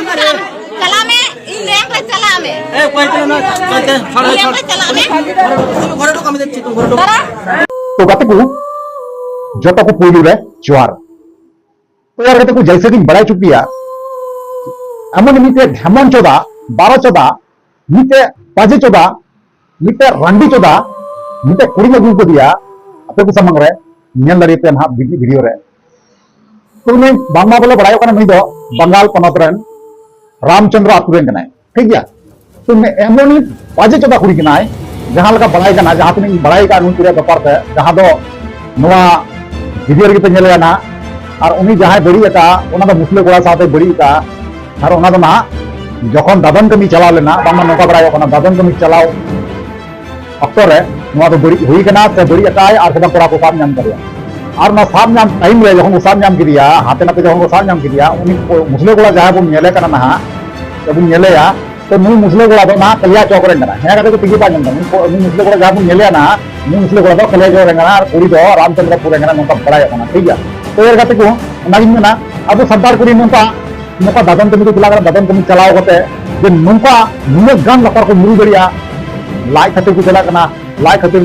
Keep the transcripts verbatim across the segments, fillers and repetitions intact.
ᱪᱟᱞᱟᱜ ᱢᱮ, ᱤᱧ ᱞᱟᱹᱭᱟᱢ ᱠᱟᱱᱟ, ᱪᱟᱞᱟᱜ ᱢᱮ᱾ ᱮ, ᱚᱠᱚᱭ ᱪᱚ ᱱᱚᱣᱟ, ᱚᱠᱚᱭ ᱪᱚ, ᱪᱟᱞᱟᱜ ᱢᱮ᱾ ᱜᱷᱚᱨᱮ ᱚᱰᱚᱠ ᱠᱟᱜ ᱢᱮ, ᱫᱮᱠᱷ, ᱪᱮᱫ ᱠᱚ ᱜᱷᱚᱨᱮ ᱚᱰᱚᱠ᱾ ᱛᱚ ᱜᱟᱛᱮ ᱠᱚ, ᱡᱚᱛᱚ ᱠᱚ ᱯᱩᱭᱞᱩ ᱨᱮ ᱡᱚᱦᱟᱨ᱾ ᱛᱚ ᱭᱟᱨ ᱜᱟᱛᱮ ᱠᱚ, ᱡᱮᱭᱥᱮ ᱠᱤᱧ ᱵᱟᱲᱟᱭ ᱦᱚᱪᱚ ᱯᱮᱭᱟ, ᱮᱢᱚᱱ ᱢᱤᱫᱴᱮᱡ ᱰᱷᱮᱢᱚᱱ ᱪᱚᱫᱟ, ᱵᱟᱨᱚ ᱪᱚᱫᱟ, ᱢᱤᱫᱴᱮᱡ ᱵᱟᱡᱮ ᱪᱚᱫᱟ, ᱢᱤᱫᱴᱮᱡ ᱨᱟᱺᱰᱤ ᱪᱚᱫᱟ, ᱢᱤᱫᱴᱮᱡ ᱠᱩᱲᱤᱧ ᱟᱹᱜᱩ ᱠᱟᱫᱮᱭᱟ ᱟᱯᱮ ᱠᱚ ᱥᱟᱢᱟᱝ ᱨᱮ, ᱧᱮᱞ ᱫᱟᱲᱮᱭᱟᱯᱮ ᱱᱟᱦᱟᱜ ᱵᱷᱤᱰᱤ-, ᱵᱷᱤᱰᱤᱭᱳ ᱨᱮ᱾ ᱛᱚ ᱩᱱᱤ ᱵᱟᱝᱢᱟ ᱵᱚᱞᱮ ᱵᱟᱲᱟᱭᱚᱜ ᱠᱟᱱᱟ, ᱱᱩᱭ ᱫᱚ ᱵᱟᱝᱜᱟᱞ ᱯᱚᱱᱚᱛ ᱨᱮᱱ ᱨᱟᱢᱪᱚᱸᱫᱽᱨᱚ ᱟᱛᱳ ᱨᱮᱱ ᱠᱟᱱᱟᱭ, ᱴᱷᱤᱠ ᱜᱮᱭᱟ? ᱛᱚ ᱩᱱᱤ ᱮᱢᱚᱱᱤ ᱵᱟᱡᱮ ᱪᱚᱫᱟ ᱠᱩᱲᱤ ᱠᱟᱱᱟᱭ, ᱡᱟᱦᱟᱸ ᱞᱮᱠᱟ ᱵᱟᱲᱟᱭ ᱠᱟᱱᱟ, ᱡᱟᱦᱟᱸ ᱛᱤᱱᱟᱹᱜ ᱤᱧ ᱵᱟᱲᱟᱭ ᱠᱟᱜᱼᱟ ᱱᱩᱭ ᱠᱩᱲᱤᱭᱟᱜ ᱵᱮᱯᱟᱨ ᱛᱮ, ᱡᱟᱦᱟᱸ ᱫᱚ ᱱᱚᱣᱟ ᱵᱷᱤᱰᱤᱭᱳ ᱨᱮᱜᱮ ᱯᱮ ᱧᱮᱞᱮᱭᱟ ᱱᱟᱦᱟᱜ᱾ ᱟᱨ ᱩᱱᱤ ᱡᱟᱦᱟᱸᱭ ᱵᱟᱹᱲᱤᱡ ᱟᱠᱟᱫ, ᱚᱱᱟ ᱫᱚ ᱢᱩᱥᱞᱟᱹ ᱠᱚᱲᱟ ᱥᱟᱶᱛᱮ ᱵᱟᱹᱲᱤᱡ ᱟᱠᱟᱫ᱾ ᱟᱨ ᱚᱱᱟ ᱫᱚ ᱱᱟᱦᱟᱜ ᱡᱚᱠᱷᱚᱱ ᱫᱟᱫᱚᱱ ᱠᱟᱹᱢᱤ ᱪᱟᱞᱟᱣ ᱞᱮᱱᱟ, ᱵᱟᱝᱢᱟ ᱱᱚᱝᱠᱟ ᱵᱟᱲᱟᱭᱚᱜ ᱠᱟᱱᱟ, ᱫᱟᱫᱚᱱ ᱠᱟᱹᱢᱤ ᱪᱟᱞᱟᱣ ᱚᱠᱛᱚ ᱨᱮ ᱱᱚᱣᱟ ᱫᱚ ᱵᱟᱹᱲᱤᱡ ᱦᱩᱭ ᱠᱟᱱᱟ ᱥᱮ ᱵᱟᱹᱲᱤᱡ ᱟᱠᱟᱫᱟᱭ ᱟᱨ ᱥᱮ ᱵᱟᱝ ᱠᱚᱲᱟ ᱠᱚ ᱥᱟᱵ ᱧᱟᱢ ᱠᱟᱫᱮᱭᱟ᱾ ᱟᱨ ᱚᱱᱟ ᱥᱟᱵ ᱧᱟᱢ ᱴᱟᱭᱤᱢ ᱨᱮ ᱡᱚᱠᱷᱚᱱ ᱠᱚ ᱥᱟᱵ ᱧᱟᱢ ᱠᱮᱫᱮᱭᱟ, ᱦᱟᱱᱛᱮ ᱱᱟᱛᱮ ᱡᱚᱠᱷᱚᱱ ᱠᱚ ᱥᱟᱵ ᱧᱟᱢ ᱠᱮᱫᱮᱭᱟ, ᱩᱱᱤ ᱠᱚ-, ᱢᱩᱥᱞᱟᱹ ᱠᱚᱲᱟ ᱡᱟᱦᱟᱸᱭ ᱵᱚᱱ ᱧᱮᱞᱮ ᱠᱟᱱᱟ ᱱᱟᱦᱟᱜ, ᱥᱮ ᱵᱚᱱ ᱧᱮᱞᱮᱭᱟ, ᱛᱚ ᱱᱩᱭ ᱢᱩᱥᱞᱟᱹ ᱠᱚᱲᱟ ᱫᱚ ᱱᱟᱦᱟᱜ ᱠᱟᱞᱤᱭᱟ ᱪᱚᱠ ᱨᱮᱱ ᱠᱟᱱᱟ᱾ ᱦᱮᱸ ᱠᱟᱛᱮ ᱠᱚ ᱛᱤᱸᱜᱩ ᱯᱟᱜ ᱧᱟᱢ ᱮᱫᱟ᱾ ᱱᱩᱭ ᱠᱚ-, ᱱᱩᱭ ᱢᱩᱥᱞᱟᱹ ᱠᱚᱲᱟ ᱡᱟᱦᱟᱸ ᱵᱚᱱ ᱧᱮᱞᱮᱭᱟ ᱱᱟᱦᱟᱜ, ᱱᱩᱭ ᱢᱩᱥᱞᱟᱹ ᱠᱚᱲᱟ ᱫᱚ ᱠᱟᱞᱤᱭᱟ ᱪᱚᱠ ᱨᱮᱱ ᱠᱟᱱᱟ ᱟᱨ ᱠᱩᱲᱤ ᱫᱚ ᱨᱟᱢᱪᱚᱸᱫᱽᱨᱚᱯᱩᱨ ᱨᱮᱱ ᱠᱟᱱᱟ, ᱱᱚᱝᱠᱟ ᱵᱟᱲᱟᱭᱚᱜ ᱠᱟᱱᱟ, ᱴᱷᱤᱠ ᱜᱮᱭᱟ? ᱛᱚ ᱮᱨ ᱠᱟᱛᱮ ᱠᱚ, ᱚᱱᱟᱜᱤᱧ ᱢᱮᱱᱟ, ᱟᱵᱚ ᱥᱟᱱᱛᱟᱲ ᱠᱩᱲᱤ ᱱᱚᱝᱠᱟ ᱱᱚᱝᱠᱟ ᱫᱟᱫᱚᱱ ᱠᱟᱹᱢᱤ ᱠᱚ ᱪᱟᱞᱟᱣ ᱠᱟᱱᱟ, ᱫᱟᱫᱚᱱ ᱠᱟᱹᱢᱤ ᱪᱟᱞᱟᱣ ᱠᱟᱛᱮ ᱡᱮ ᱱᱚᱝᱠᱟ ᱱᱩᱱᱟᱹᱜ ᱜᱟᱱ ᱞᱟᱛᱟᱨ ᱠᱚ ᱧᱩᱨᱩ ᱫᱟᱲᱮᱭᱟᱜᱼᱟ, ᱞᱟᱡ ᱠᱷᱟᱹᱛᱤᱨ ᱠᱚ ᱪᱟᱞᱟᱜ ᱠᱟᱱᱟ, ᱞᱟᱡ ᱠᱷᱟᱹᱛᱤᱨ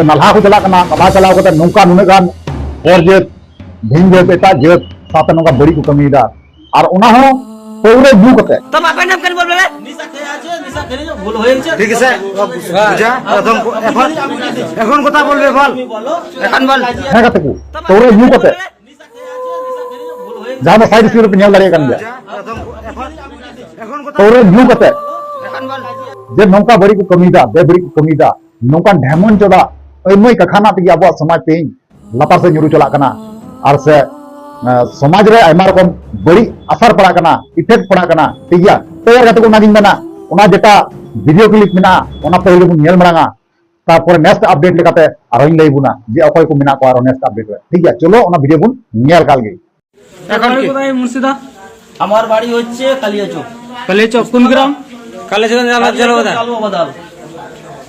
ᱱᱟᱞᱦᱟ ᱠᱚ ᱪᱟᱞᱟᱜ ᱠᱟᱱᱟ, ᱱᱟᱞᱦᱟ ᱪᱟᱞᱟᱣ ᱠᱟᱛᱮ ᱱᱚᱝᱠᱟ ᱱᱩᱱᱟᱹᱜ ᱜᱟᱱ ᱦᱚᱲ ᱡᱟᱹᱛ, ᱵᱷᱤᱱ ᱡᱟᱹᱛ, ᱮᱴᱟᱜ ᱡᱟᱹᱛ ᱥᱟᱶᱛᱮ ᱱᱚᱝᱠᱟ ᱵᱟᱹᱲᱤᱡ ᱠᱚ ᱠᱟᱹᱢᱤᱭᱮᱫᱟ᱾ ᱟᱨ ᱚᱱᱟ ᱦᱚᱸ ᱯᱟᱹᱣᱨᱟᱹ ᱧᱩ ᱠᱟᱛᱮ। তো বাপের নাম কেন বলবে রে? ঠিক আছে, বুঝা? এখন, এখন, এখন কথা বলবে বল। এখন বল। ᱦᱮᱸ ᱜᱟᱛᱮ ᱠᱚ, ᱯᱟᱹᱣᱨᱟᱹ ᱧᱩ ᱠᱟᱛᱮ ᱡᱟᱦᱟᱸ ᱫᱚ ᱥᱟᱭᱤᱰ ᱥᱠᱨᱤᱱ ᱨᱮᱯᱮ ᱧᱮᱞ ᱫᱟᱲᱮᱭᱟᱜ ᱠᱟᱱ ᱜᱮᱭᱟ, ᱯᱟᱹᱣᱨᱟᱹ ᱧᱩ ᱠᱟᱛᱮ ᱡᱮ ᱱᱚᱝᱠᱟ ᱵᱟᱹᱲᱤᱡ ᱠᱚ ᱠᱟᱹᱢᱤᱭᱮᱫᱟ, ᱵᱮᱵᱟᱹᱲᱤᱡ ᱠᱚ ᱠᱟᱹᱢᱤᱭᱮᱫᱟ, ᱱᱚᱝᱠᱟᱱ ᱰᱷᱮᱢᱚᱱ ᱪᱚᱫᱟ ᱟᱹᱭᱢᱟᱹᱭ ᱠᱟᱠᱷᱟᱱᱟ ᱛᱮᱜᱮ ᱟᱵᱚᱣᱟᱜ ᱥᱚᱢᱟᱡᱽ ᱛᱮᱦᱮᱧ ᱞᱟᱛᱟᱨ ᱥᱮᱫ ᱧᱩᱨᱩ ᱪᱟᱞᱟᱜ ᱠᱟᱱᱟ᱾ ᱟᱨ ᱥᱮ, ᱮ, ᱥᱚᱢᱟᱡᱽ ᱨᱮ ᱟᱭᱢᱟ ᱨᱚᱠᱚᱢ ᱵᱟᱹᱲᱤᱡ ᱟᱥᱟᱨ ᱯᱟᱲᱟᱜ ᱠᱟᱱᱟ, ᱤᱯᱷᱮᱠᱴ ᱯᱟᱲᱟᱜ ᱠᱟᱱᱟ, ᱴᱷᱤᱠ ᱜᱮᱭᱟ? ᱛᱚ ᱮᱨ ᱠᱟᱛᱮ ᱠᱚ ᱚᱱᱟᱜᱤᱧ ᱢᱮᱱᱟ, ᱚᱱᱟ ᱡᱮᱴᱟ ᱵᱷᱤᱰᱤᱭᱳ ᱠᱞᱤᱯ ᱢᱮᱱᱟᱜᱼᱟ, ᱚᱱᱟ ᱯᱟᱹᱦᱤᱞ ᱵᱚᱱ ᱧᱮᱞ ᱢᱟᱲᱟᱝᱟ, ᱛᱟᱨᱯᱚᱨᱮ ᱱᱮᱠᱥᱴ ᱟᱯᱰᱮᱴ ᱞᱮᱠᱟᱛᱮ ᱟᱨᱦᱚᱸᱧ ᱞᱟᱹᱭ ᱵᱚᱱᱟ ᱡᱮ ᱚᱠᱚᱭ ᱠᱚ ᱢᱮᱱᱟᱜ ᱠᱚᱣᱟ ᱟᱨᱦᱚᱸ ᱱᱮᱠᱥᱴ ᱟᱯᱰᱮᱴ ᱨᱮ, ᱴᱷᱤক ᱜᱮᱭᱟ? চলো, ᱚᱱᱟ ᱵᱷᱤᱰᱤᱭᱳ ᱵᱚᱱ ᱧᱮᱞ ᱠᱟᱜ ᱜᱮ। এখন বাড়ি কি? কোথায় মুর্শিদা? আমার বাড়ি হচ্ছে কালিয়াচক। কালিয়াচক কোন গ্রাম? কালিয়াচক জালুয়াবাজার। জালুয়াবাজার।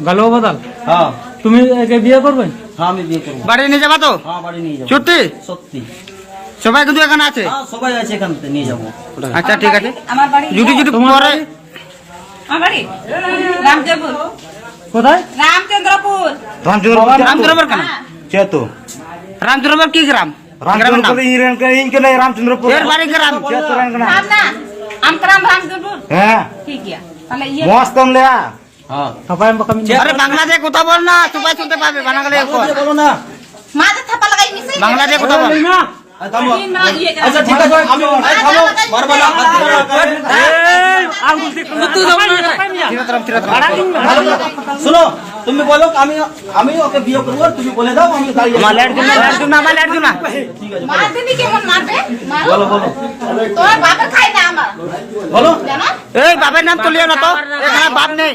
গালুয়া বাদাল। হ্যাঁ। তুমি একে বিয়ে করবে? হ্যাঁ, আমি বিয়ে করবো। বাড়ি নিয়ে যাবা তো? হ্যাঁ, বাড়ি নিয়ে যাবো। সত্যি? সত্যি। সবাই কিন্তু এখানে আছে? হ্যাঁ, সবাই আছে এখান থেকে, নিয়ে যাবো। আচ্ছা, ঠিক আছে। আমার বাড়ি জুটি জুটি তোমার পরে বাড়ি? আমার বাড়ি রামচন্দ্রপুর। কোথায়? রামচন্দ্রপুর। রামচন্দ্রপুর। রামচন্দ্রপুর কেন? হ্যাঁ। কে তো? রামচন্দ্রপুর কি গ্রাম? রামচন্দ্রপুর গ্রামের নাম? ইরেন কে, ইনকে নাই রামচন্দ্রপুর। এর বাড়ি গ্রাম? কে তো রাম না? রাম না। আমকরাম রামচন্দ্রপুর। হ্যাঁ। ঠিক আছে। তাহলে ইয়ে মস্ত কম লেয়া। হ্যাঁ। আরে বাংলাতে কথা বল না, সবাই শুনতে পাবে, বাংলাতে বল। বলো না। মাঝে থাপা লাগাই মিশে। বাংলাতে কথা বল। আরে থামো। আচ্ছা, ঠিক আছে, আমি, আরে থামো, মারবা না। এই, আঙ্গুল দিয়ে তুই তো যাও না। ফিরত রাম, ফিরত রাম। শোনো, তুমি বলো, আমি, আমি ওকে বিয়ে করবো, তুমি বলে দাও, আমি দাঁড়িয়ে আমার আছি। ল্যাট জুনা, ল্যাট জুনা, আমার ল্যাট জুনা। ঠিক আছে, বলো। মারবে নি কেমন মারবে? মারো। বলো, বলো। তোর বাপের খাই না আমার। বলো। জানো? এই বাপের নাম তুলিও না তো, এখানে বাপ নেই।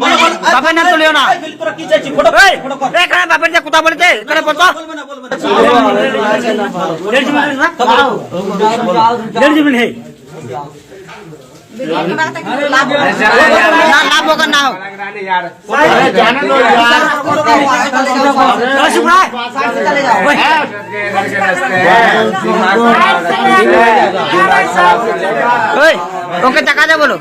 বলো, বলো। বাপের নাম তুলিও না। এই, তোরা কি চাইছিস? ফটো, এই, ফটো কর। এখানে বাপের যে কথা বলেছে, এখানে বলতো। বলবে না, বলবে না। জেল জীবন নেই। না, লাভ হোক আর না হোক। এই, ওকে টাকা দে বলো।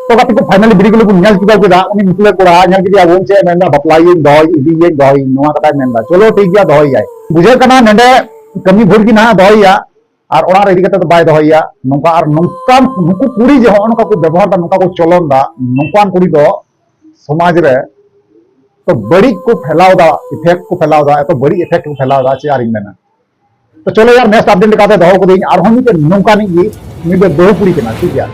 ᱛᱚ ᱜᱟᱛᱮ ᱠᱚ, finally video ᱠᱚ ᱧᱮᱞ ᱪᱩᱠᱟᱹᱣ ᱠᱮᱫᱟ᱾ ᱩᱱᱤ ᱢᱩᱥᱞᱟᱹ ᱠᱚᱲᱟ ᱧᱮᱞ ᱠᱮᱫᱮᱭᱟ ᱵᱚᱱ, ᱪᱮᱫ ᱮ ᱢᱮᱱᱫᱟ, "ᱵᱟᱯᱞᱟᱭᱮᱭᱟᱹᱧ, ᱫᱚᱦᱚᱭ, ᱤᱫᱤᱭᱮᱭᱟᱹᱧ, ᱫᱚᱦᱚᱭᱮᱭᱟᱹᱧ", ᱱᱚᱣᱟ ᱠᱟᱛᱷᱟᱭ ᱢᱮᱱᱫᱟ᱾ ᱪᱚᱞᱚ ᱴᱷᱤᱠ ᱜᱮᱭᱟ, ᱫᱚᱦᱚᱭᱮᱭᱟᱭ᱾ ᱵᱩᱡᱷᱟᱹᱜ ᱠᱟᱱᱟ ᱱᱚᱰᱮ ᱠᱟᱹᱢᱤ ᱵᱷᱳᱨ ᱜᱮ ᱱᱟᱦᱟᱜ ᱫᱚᱦᱚᱭᱮᱭᱟ, ᱟᱨ ᱚᱲᱟᱜ ᱨᱮ ᱤᱫᱤ ᱠᱟᱛᱮ ᱫᱚ ᱵᱟᱭ ᱫᱚᱦᱚᱭᱮᱭᱟ᱾ ᱱᱚᱝᱠᱟ ᱟᱨ ᱱᱚᱝᱠᱟ ᱱᱩᱠᱩ ᱠᱩᱲᱤ ᱡᱮ ᱦᱚᱸᱜᱼᱚ ᱱᱚᱝᱠᱟ ᱠᱚ ᱵᱮᱵᱚᱦᱟᱨ ᱫᱟ, ᱱᱚᱝᱠᱟ ᱠᱚ ᱪᱚᱞᱚᱱ ᱫᱟ, ᱱᱚᱝᱠᱟᱱ ᱠᱩᱲᱤ ᱫᱚ ᱥᱚᱢᱟᱡᱽ ᱨᱮ ᱛᱚ ᱵᱟᱹᱲᱤᱡ ᱠᱚ ᱯᱷᱮᱞᱟᱣ ᱫᱟ, effect ᱠᱚ ᱯᱷᱮᱞᱟᱣ ᱫᱟ, ᱮᱛᱚ ᱵᱟᱹᱲᱤᱡ effect ᱠᱚ ᱯᱷᱮᱞᱟᱣ ᱫᱟ, ᱪᱮᱫ ᱟᱨᱤᱧ ᱢᱮᱱᱟ᱾ ᱛᱚ ᱪᱚᱞᱚ ᱭᱟᱨ, next update ᱞᱮᱠᱟᱛᱮ ᱫᱚᱦᱚ ᱠᱟᱹᱫᱟᱹᱧ ᱟᱨᱦᱚᱸ ᱢᱤᱫᱴᱮᱱ ᱱᱚᱝᱠᱟᱱᱤᱡ ᱜᱮ, ᱩᱱᱤ ᱫᱚ ᱵᱟᱹᱦᱩ ᱠᱩᱲᱤ ᱠᱟᱱᱟ, ᱴᱷᱤᱠ ᱜᱮᱭᱟ᱾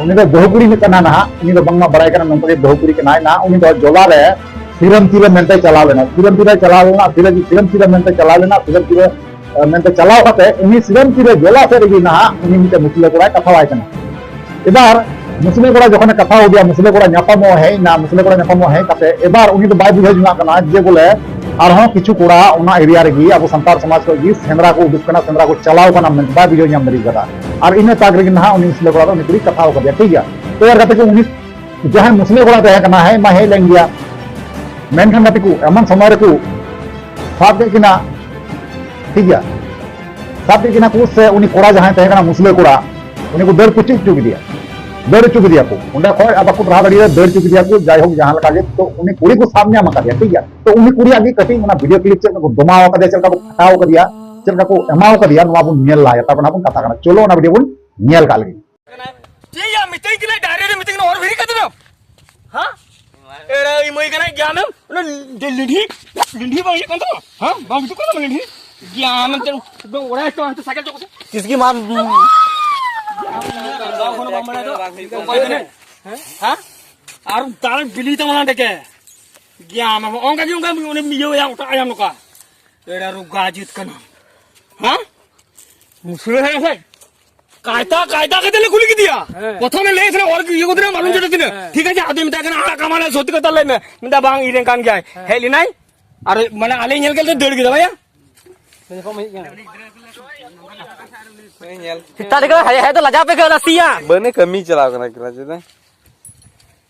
ᱩᱱᱤ ᱫᱚ ᱵᱟᱹᱦᱩ ᱠᱩᱲᱤ ᱠᱟᱱᱟ ᱱᱟᱦᱟᱜ, ᱩᱱᱤ ᱫᱚ ᱵᱟᱝᱢᱟ ᱵᱟᱲᱟᱭ ᱠᱟᱱᱟ ᱱᱚᱝᱠᱟ ᱜᱮ ᱵᱟᱹᱦᱩ ᱠᱩᱲᱤ ᱠᱟᱱᱟᱭ ᱱᱟᱦᱟᱜ᱾ ᱩᱱᱤ ᱫᱚ ᱡᱚᱞᱟ ᱨᱮ ᱥᱤᱨᱟᱹᱢ ᱛᱤᱨᱟᱹ ᱢᱮᱱᱛᱮ ᱪᱟᱞᱟᱣ ᱞᱮᱱᱟ, ᱥᱤᱨᱟᱹᱢ ᱛᱤᱨᱟᱹ ᱪᱟᱞᱟᱣ ᱞᱮᱱᱟ, ᱥᱤᱨᱟᱹᱢ, ᱥᱤᱨᱟᱹᱢ ᱛᱤᱨᱟᱹ ᱢᱮᱱᱛᱮ ᱪᱟᱞᱟᱣ ᱞᱮᱱᱟ, ᱥᱤᱨᱟᱹᱢ ᱛᱤᱨᱟᱹ, ᱮ, ᱢᱮᱱᱛᱮ ᱪᱟᱞᱟᱣ ᱠᱟᱛᱮ ᱩᱱᱤ ᱥᱤᱨᱟᱹᱢ ᱛᱤᱨᱟᱹ ᱡᱚᱞᱟ ᱥᱮᱫ ᱨᱮᱜᱮ ᱱᱟᱦᱟᱜ ᱩᱱᱤ ᱢᱤᱫᱴᱮᱱ ᱢᱩᱥᱞᱟᱹ ᱠᱚᱲᱟᱭ ᱠᱟᱛᱷᱟᱣᱟᱭ ᱠᱟᱱᱟ᱾ ᱮᱵᱟᱨ ᱢᱩᱥᱞᱟᱹ ᱠᱚᱲᱟ ᱡᱚᱠᱷᱚᱱᱮ ᱠᱟᱛᱷᱟ ᱟᱫᱮᱭᱟ, ᱢᱩᱥᱞᱟᱹ ᱠᱚᱲᱟ ᱧᱟᱯᱟᱢᱚᱜ ᱦᱮᱡ ᱮᱱᱟ, ᱢᱩᱥᱞᱟᱹ ᱠᱚᱲᱟ ᱧᱟᱯᱟᱢᱚᱜ ᱦᱮᱡ ᱠᱟᱛᱮ ᱮᱵᱟᱨ ᱩᱱᱤ ᱫᱚ ᱵᱟᱭ ᱵᱩᱡᱷᱟᱹᱣ ᱡᱚᱝᱟᱜ ᱠᱟᱱᱟ ᱡᱮ ᱵᱚᱞᱮ ᱟᱨᱦᱚᱸ ᱠᱤᱪᱷᱩ ᱠᱚᱲᱟ ᱚᱱᱟ area ᱨᱮᱜᱮ, ᱟᱵᱚ ᱥᱟᱱᱛᱟᱲ ᱥᱚᱢᱟᱡᱽ ᱠᱷᱚᱱ ᱜᱮ ᱥᱮᱸᱫᱽᱨᱟ ᱠᱚ ᱩᱰᱩᱠ ᱠᱟᱱᱟ, ᱥᱮᱸᱫᱽᱨᱟ ᱠᱚ ᱪᱟᱞᱟᱣ ᱠᱟᱱᱟ ᱢᱮᱱᱛᱮ ᱵᱟᱭ ᱵᱩᱡᱷᱟᱹᱣ ᱧᱟᱢ ᱫᱟᱲᱮ ᱠᱟᱫᱟ᱾ ᱟᱨ ᱤᱱᱟᱹ ᱛᱟᱠ ᱨᱮᱜᱮ ᱱᱟᱦᱟᱜ ᱩᱱᱤ ᱢᱩᱥᱞᱟᱹ ᱠᱚᱲᱟ ᱫᱚ ᱩᱱᱤ ᱠᱩᱲᱤ ᱠᱟᱛᱷᱟᱣ ᱠᱟᱫᱮᱭᱟ, ᱴᱷᱤᱠ ᱜᱮᱭᱟ᱾ ᱛᱚ ᱮᱨ ᱠᱟᱛᱮ ᱠᱚ ᱩᱱᱤ ᱡᱟᱦᱟᱸᱭ ᱢᱩᱥᱞᱟᱹ ᱠᱚᱲᱟ ᱛᱟᱦᱮᱸ ᱠᱟᱱᱟ, ᱦᱮᱡ ᱢᱟ ᱦᱮᱡ ᱞᱮᱱ ᱜᱮᱭᱟ, ᱢᱮᱱᱠᱷᱟᱱ ᱜᱟᱛᱮ ᱠᱚ ᱮᱢᱚᱱ ᱥᱚᱢᱚᱭ ᱨᱮᱠᱚ ᱥᱟᱵ ᱠᱮᱫ ᱠᱤᱱᱟ, ᱴᱷᱤᱠ ᱜᱮᱭᱟ, ᱥᱟᱵ ᱠᱮᱫ ᱠᱤᱱᱟ ᱠᱚ ᱥᱮ ᱩᱱᱤ ᱠᱚᱲᱟ ᱡᱟᱦᱟᱸᱭ ᱛᱟᱦᱮᱸ ᱠᱟᱱᱟ ᱢᱩᱥᱞᱟᱹ ᱠᱚᱲᱟ, ᱩᱱᱤ ᱠᱚ ᱫᱟᱹᱲ ᱯᱩᱪᱩᱡ ᱦᱚᱪᱚ ᱠᱮᱫᱮᱭᱟ, ᱫᱟᱹᱲ ᱦᱚᱪᱚ ᱠᱮᱫᱮᱭᱟ ᱠᱚ, ᱚᱸᱰᱮ ᱠᱷᱚᱡ ᱟᱨ ᱵᱟᱠᱚ ᱴᱟᱨᱦᱟᱣ ᱫᱟᱲᱮᱭᱟᱫᱟ, ᱫᱟᱹᱲ ᱦᱚᱪᱚ ᱠᱮᱫᱮᱭᱟ ᱠᱚ᱾ ᱡᱟᱭᱦᱳᱠ, ᱡᱟᱦᱟᱸ ᱞᱮᱠᱟ ᱜᱮ, ᱛᱚ ᱩᱱᱤ ᱠᱩᱲᱤ ᱠᱚ ᱥᱟᱵ ᱧᱟᱢ ᱟᱠᱟᱫᱮᱭᱟ, ᱴᱷᱤᱠ ᱜᱮᱭᱟ, ᱛᱚ ᱩᱱᱤ ᱠᱩᱲᱤᱭᱟᱜ ᱜᱮ ᱠᱟᱹᱴᱤᱡ ᱚᱱᱟ ᱵᱷᱤᱰᱤᱭᱳ ᱠᱞᱤᱯ ᱪᱮᱫ ᱞᱮᱠᱟ ᱠᱚ ᱫᱚᱢᱟᱣ ᱟᱠᱟᱫᱮᱭᱟ, ᱪᱮᱫ ᱞᱮᱠᱟ ᱠᱚ ᱯᱷᱟᱴᱟᱣ ᱟᱠᱟᱫᱮᱭᱟ, ᱪᱮᱫ ᱞᱮᱠᱟ ᱠᱚ ᱮᱢᱟᱣ ᱟᱠᱟᱫᱮᱭᱟ, ᱱᱚᱣᱟ ᱵᱚᱱ ᱧᱮᱞ ᱞᱟᱦᱟᱭᱟ, ᱛᱟᱨᱯᱚᱨ ᱱᱟᱦᱟᱜ ᱵᱚᱱ ᱠᱟᱛᱷᱟ ᱠᱟᱱᱟ᱾ ᱪᱚᱞᱚ ᱚᱱᱟ ᱵᱷᱤᱰᱤᱭᱳ ᱵᱚᱱ ᱧᱮᱞ ᱠᱟᱜ ᱞᱮᱜᱮ᱾ ᱴᱷᱤᱠ ᱜᱮᱭᱟ, ᱢᱤᱛᱟᱹᱧ ᱠᱟᱱᱟᱭ, ᱰᱟᱭᱨᱮᱠᱴ ᱢᱤᱛᱟᱹᱧ ᱠᱟᱱᱟ, ᱚᱨ ᱵᱷᱤᱲᱤ ᱠᱟᱛᱮ ᱫᱚ᱾ ᱦᱮᱸ? ᱮᱲᱮ ᱤᱢᱟᱹᱭ ᱠᱟᱱᱟᱭ ᱜᱮᱭᱟᱱᱮᱢ, ᱚᱱᱟ ᱰᱮ-, ᱞᱤᱸᱰᱷᱤ, ᱞᱤᱸᱰᱷᱤ ᱵᱟᱝ ᱦᱩᱭᱩᱜ ᱠᱟᱱ ᱛᱟᱢᱟ? ᱦᱮᱸ? ᱵᱟᱝ ᱦᱤᱡᱩᱜ ᱠᱟᱱ ᱛᱟᱢᱟ ᱞᱤᱸᱰᱷᱤ? ᱜᱮᱭᱟᱱᱮᱢ ᱛᱮ, ᱚᱲᱟᱜ ᱦᱮᱡ ᱛᱚ, ᱦᱟᱱᱛᱮ ᱥᱟᱭᱠᱮᱞ ᱪᱚ ᱠᱚᱥᱮ᱾ ᱛᱤᱥ ᱜᱮ ᱢᱟ, ᱦᱮᱸ? ᱟᱨ ᱛᱟᱨ ᱵᱤᱞᱤ ᱛᱟᱢᱟ ᱦᱟᱸᱰᱮ ᱠᱮ᱾ ᱜᱮᱭᱟᱱᱮᱢ, ᱚᱱᱠᱟ ᱜᱮ, ᱚᱱᱠᱟ ᱩᱱᱤ ᱤᱭᱟᱹᱭᱟ, ᱚᱴᱟᱜ ᱟᱭᱟᱢ ᱱᱚᱝᱠᱟ᱾ ᱮᱲᱮ ᱨᱩᱜᱟ ᱡᱤᱛ ᱠᱟᱱᱟ᱾ ᱦᱮᱸ? ᱢᱩᱥᱲᱟᱹ ᱦᱮ ᱥᱮ? ᱠᱟᱭᱫᱟ, ᱠᱟᱭᱫᱟ ᱠᱟᱛᱮ ᱞᱮ ᱠᱩᱞᱤ ᱠᱮᱫᱮᱭᱟ᱾ ᱦᱮᱸ᱾ ᱯᱨᱚᱛᱷᱚᱢ ᱮ ᱞᱟᱹᱭ ᱛᱟᱦᱮᱱᱟ, ᱚᱨ ᱤᱭᱟᱹ ᱠᱚ ᱛᱟᱦᱮᱱᱟ, ᱢᱟᱞᱩᱢ ᱦᱮᱸ, ᱪᱚᱴᱮ ᱛᱤᱱᱟᱹᱜ᱾ ᱦᱮᱸ᱾ ᱴᱷᱤᱠ ᱟᱪᱷᱮ, ᱟᱫᱚ ᱢᱮᱛᱟᱭ ᱠᱟᱱᱟ, "ᱟᱲᱟᱜ ᱠᱟᱢᱟᱞᱮ, ᱥᱚᱛᱭᱚ ᱠᱟᱛᱷᱟ ᱞᱟᱹᱭ ᱢᱮ᱾" ᱢᱮᱱᱫᱟ, "ᱵᱟᱝ, ᱤᱧ ᱨᱮᱱ ᱠᱟᱱ ᱜᱮᱭᱟᱭ᱾" ᱦᱮᱸ᱾ ᱦᱮᱡ ᱞᱮᱱᱟᱭ, ᱟᱨ ᱢᱟᱱᱮ ᱟᱞᱮ ᱧᱮᱞ ᱠᱟᱛᱮ ᱫᱟᱹᱲ ᱠᱮᱫᱟ, ᱵᱷᱟᱭᱟ᱾ ᱧᱮᱞ ᱠᱚᱢ ᱦᱮᱡ ᱠᱟᱱᱟ᱾ ᱧᱮᱞ᱾ ᱥᱮᱛᱟᱜ ᱨᱮᱜᱮ ᱦᱮᱡ, ᱦᱮᱡ ᱫᱚ ᱞᱟᱡᱟᱣ ᱯᱮ ᱟᱹᱭᱠᱟᱹᱣ ᱮᱫᱟ, ᱥᱤᱭᱟ᱾ ᱵᱟᱹᱱᱮ ᱠᱟᱹᱢᱤ ᱪᱟᱞᱟᱣ ᱠᱟᱱᱟ, ᱠᱞᱟᱥ ᱨᱮ᱾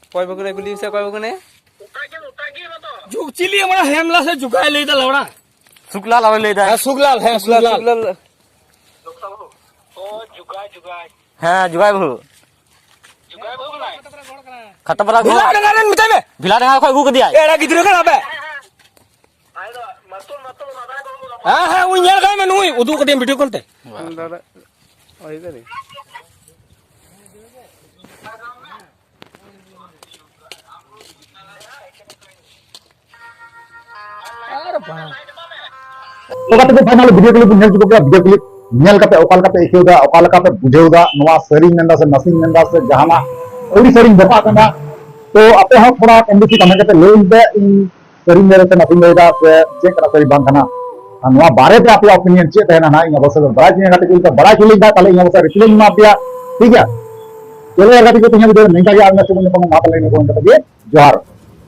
ᱚᱠᱚᱭ ᱵᱟᱠᱚ ᱨᱮ ᱠᱩᱞᱤ ᱥᱮ ᱚᱠᱚᱭ ᱵᱟᱠᱚ ᱱᱮ? ᱡᱩᱜᱽ ᱪᱤᱞᱤ ᱢᱟᱱᱮ ᱦᱮᱢᱞᱟ ᱥᱮ ᱡᱩᱜᱟᱭ ᱞᱟᱹᱭ ᱫᱟ ᱞᱟᱣᱲᱟ? ᱥᱩᱠᱞᱟᱞ ᱟᱨᱚᱭ ᱞᱟᱹᱭ ᱫᱟ᱾ ᱦᱮᱸ, ᱥᱩᱠᱞᱟᱞ, ᱦᱮᱸ, ᱥᱩᱠᱞᱟᱞ᱾ ᱥᱩᱠᱞᱟᱞ᱾ ᱦᱮᱸ, ᱡᱩᱜᱟᱭ ᱵᱟᱹᱦᱩ᱾ ᱠᱷᱟᱛᱟ ᱯᱟᱨᱟ ᱵᱷᱤᱞᱟ ᱰᱟᱸᱜᱟ ᱨᱮᱱ ᱢᱮᱛᱟᱭ ᱢᱮ᱾ ᱵᱷᱤᱞᱟ ᱰᱟᱸᱜᱟ ᱠᱷᱚᱡ ᱟᱹᱜᱩ ᱠᱟᱫᱮᱭᱟᱭ᱾ ᱮᱲᱟ ᱜᱤᱫᱽᱨᱟᱹ ᱠᱟᱱᱟ ᱵᱮ᱾ ᱦᱮᱸ, ᱦᱮᱸ, ᱩᱱᱤ ᱧᱮᱞ ᱠᱟᱭ ᱢᱮ, ᱱᱩᱭ ᱩᱫᱩᱜ ᱠᱟᱫᱮᱭᱟᱢ video call ᱛᱮ᱾ ᱫᱟᱫᱟ, ᱳᱭ ᱫᱟᱫᱟ᱾ ᱟᱨ ᱵᱟᱝ᱾ ᱚᱠᱟ ᱛᱮᱠᱚ final video clip ᱵᱚᱱ ᱧᱮᱞ ᱦᱚᱪᱚ ᱠᱮᱫᱟ, video clip ᱧᱮᱞ ᱠᱟᱛᱮ ᱚᱠᱟ ᱞᱮᱠᱟ ᱯᱮ ᱟᱹᱭᱠᱟᱹᱣ ᱫᱟ, ᱚᱠᱟ ᱞᱮᱠᱟ ᱯᱮ ᱵᱩᱡᱷᱟᱹᱣ ᱫᱟ, ᱱᱚᱣᱟ ᱥᱟᱹᱨᱤᱧ ᱢᱮᱱᱫᱟ ᱥᱮ ᱱᱟᱥᱮᱧ ᱢᱮᱱᱫᱟ ᱥᱮ ᱡᱟᱦᱟᱱᱟᱜ ᱟᱹᱣᱲᱤ ᱥᱟᱹᱨᱤᱧ ᱵᱮᱯᱟᱜ ᱠᱟᱱᱟ, ᱛᱚ ᱟᱯᱮ ᱦᱚᱸ ᱛᱷᱚᱲᱟ ᱠᱚᱢ ᱵᱮᱥᱤ comment ᱠᱟᱛᱮ ᱞᱟᱹᱭ ᱯᱮ, ᱤᱧ ᱥᱟᱹᱨᱤᱧ ᱞᱟᱹᱭ ᱫᱟ ᱥᱮ ᱱᱟᱥᱮᱧ ᱞᱟᱹᱭ ᱫᱟ ᱥᱮ ᱪᱮᱫ ᱠᱟᱱᱟ ᱥᱟᱹᱨᱤ ᱵᱟᱝ ᱠᱟᱱᱟ, ᱟᱨ ᱱᱚᱣᱟ ᱵᱟᱨᱮ ᱛᱮ ᱟᱯᱮᱭᱟᱜ opinion ᱪᱮᱫ ᱛᱟᱦᱮᱱᱟ ᱱᱟᱦᱟᱜ ᱤᱧ ᱚᱵᱚᱥᱥᱳᱭ ᱵᱟᱲᱟᱭ ᱦᱚᱪᱚᱧᱟ, ᱜᱟᱛᱮ ᱠᱚ ᱡᱩᱫᱤ ᱯᱮ ᱵᱟᱲᱟᱭ ᱦᱚᱪᱚ ᱞᱤᱧ ᱠᱷᱟᱱ ᱛᱟᱦᱞᱮ ᱤᱧ ᱚᱵᱚᱥᱥᱳᱭ reply ᱤᱧ ᱮᱢᱟ ᱯᱮᱭᱟ, ᱴᱷᱤᱠ ᱜᱮᱭᱟ? ᱪᱚᱞᱚ ᱭᱟᱨ ᱜᱟᱛᱮ ᱠᱚ, ᱛᱮᱦᱮᱧᱟᱜ video ᱫᱚ ᱱᱤᱝᱠᱟ ᱜᱮ, ᱟᱨ ᱢᱤᱫ ᱥᱚᱢᱚᱭ ᱧᱟᱯᱟᱢᱟ, ᱢᱟ ᱛᱟᱦᱞᱮ ᱤᱱᱟᱹ ᱠᱚ ᱢᱮᱱ ᱠᱟᱛᱮ ᱜᱮ ᱡᱚᱦᱟᱨ᱾